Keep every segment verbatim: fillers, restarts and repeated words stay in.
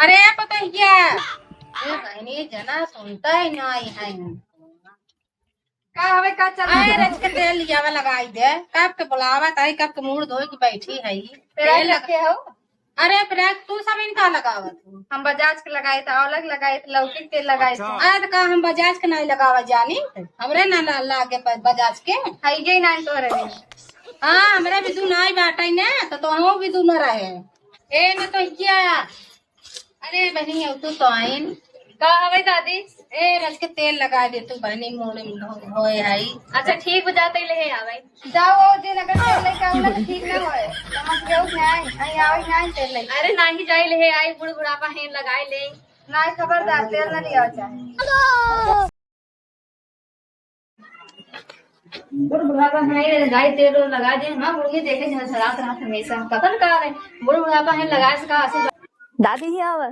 अरे पतोहिया, ए बहनी, जना सुनता ही नाहीं है। का हवे, का चल रहा है? अरे रच के तेल लियावा लगाई दे, कब के बुलावत है, कब के मुँह धोए के बैठी है। तेल तेल लग- के हो? अरे प्रेम, तू सब इनका लगावत हो? हम बजाज के लगाई थे, औलख लगाई थे, लौकी के तेल लगाई थे। अच्छा। अरे तो का हम बजाज के नाहीं लगावा जानी? हमरे ना ला-, लागे ब-, बजाज के। है ये नाहीं तोहरे में। हाँ, हमरे भी दू नाहीं बाटे ना, तो तोहरो भी दू न रहे। ए, न तो क्या? अरे बहनी, अब तू तो आइन। का हवे दादी? ए, रच के तेल लगा दे तू बहनी, मुँह में धो-, धोए आई। अच्छा ठीक बा, जाते ही ले आवे। जाओ, जे नगर तेल लेके आवला तो ठीक ना होए। समझ गयो कि नाहीं? अहीं आवइ नाहीं तेल लेके। अरे नाहीं जाई ले आई, बूढ़ बुढ़ापा हैं लगाए ले। नाहीं, खबरदार, तेल ना लियावा चाहे। बूढ़ बुढ़ापा हैं, गाय तेल ओल लगा दे, हाँ, बुढ़िया देखे झलझलात रहत हमेशा। पता न का है, बूढ़ बुढ़ापा हैं, लगाए से का असर। दादी ही आवा।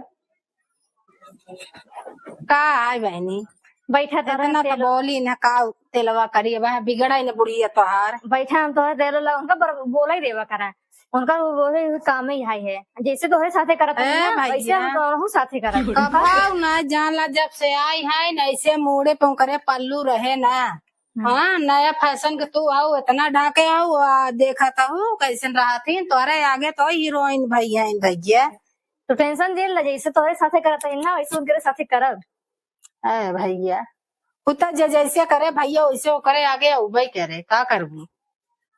का आय बहनी? बैठा तो इतना रहते तो लो। बोली न का तेलवा करी, अब बिगड़ा ही न बुढ़िया तोहार। बैठा हम तोहर तेल लगा, उनका बर-, बोला ही देवा करा। उनका वो बोले, वो काम ही हाय है। जैसे तोहरे साथे करत है ए ना, वैसे भैया। हम तोहरहू साथे करत। कभाऊ ना जान ला, जब से आई है न, ऐसे मूड़े पे उनकरे पल्लू रहे ना। हम्म। हाँ, नया फैशन के तू आऊ, इतना ढाके आऊ, आ, देखत हऊ, कैसन रहत ही, तोहरे आगे तो हीरोइन भैया हैं भैया। तो टेंशन जेल ला, जैसे तोहरे साथे करत ही ना, वैसे उनकरे साथे करब। ए भैया, कुत्ता जे जैसे करे भैया, वैसे ओकरे आगे उबे करे, का करबू?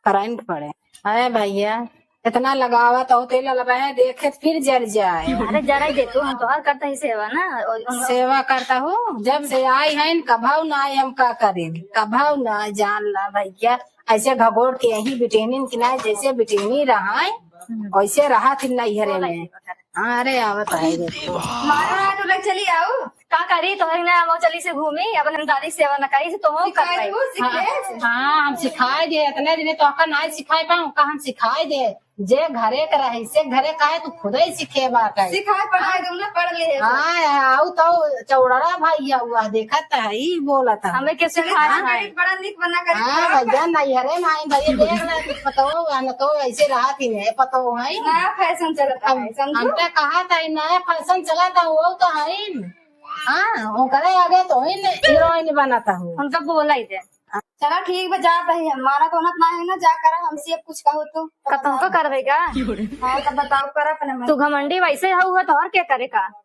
करइन पड़े। अरे भैया, इतना लगावत हो तेल लबहे, देखे तो फिर जर जाए। अरे जरा ही दे तू, हम तोहार करता ही सेवा ना। और उन लोग सेवा करता हूँ, जब से आई है न, कभाऊ ना आई, हम का करें, कभाऊ ना आई, जान ला भैया। ऐसे घगोड़ के यही बिटेनिन की ना, जैसे बिटेनी रहा है, हम्म। वैसे रहा थी नैहरे में। हाँ, अरे आवत है। मारा हाथ उलट चली आऊ। का करी, तोहरी ना हम चली से घूमी, अपन दादी सेवा न करी से तो हम कर सिखाए पाई। दो, सीख ले। हाँ, हम सिखाए दे, इतने दिन तो का ना सिखाए पाऊँ, का हम सिखाए दे। जे घरे के रहे, से घरे काहे तू खुदे सीखे बा काहे? सिखाए पढ़ाए दो ना, पढ़ ले। हाँ, आऊ तो चौड़रा भैया हुआ, देखत है, ई बोलत है। हमें के चले सिखाए हाँ, है? बड़ा निक बना कर हाँ, खाओ। भैया, नैहरे में आई, भैया, देख ले, तू पतोह है, न तो ऐसे रहत ही नहीं, पतोह है। नया फैशन चलत अब है, समझो? हम तो कहा था, ई नया फैशन चला था, वो तो है ही न। हाँ, ओकरे आगे तो ही न हीरोइन बनत हो। उनका बोला ही दे। चला ठीक बा, जात ही हम। मारा तो उनत ना है ना, जा करा हमसे अब कुछ कहो तो। का तुमको करबे का? हाँ, तो बताओ, करा अपने मन। तू घमंडी वैसे हऊ है तो और क्या करे का?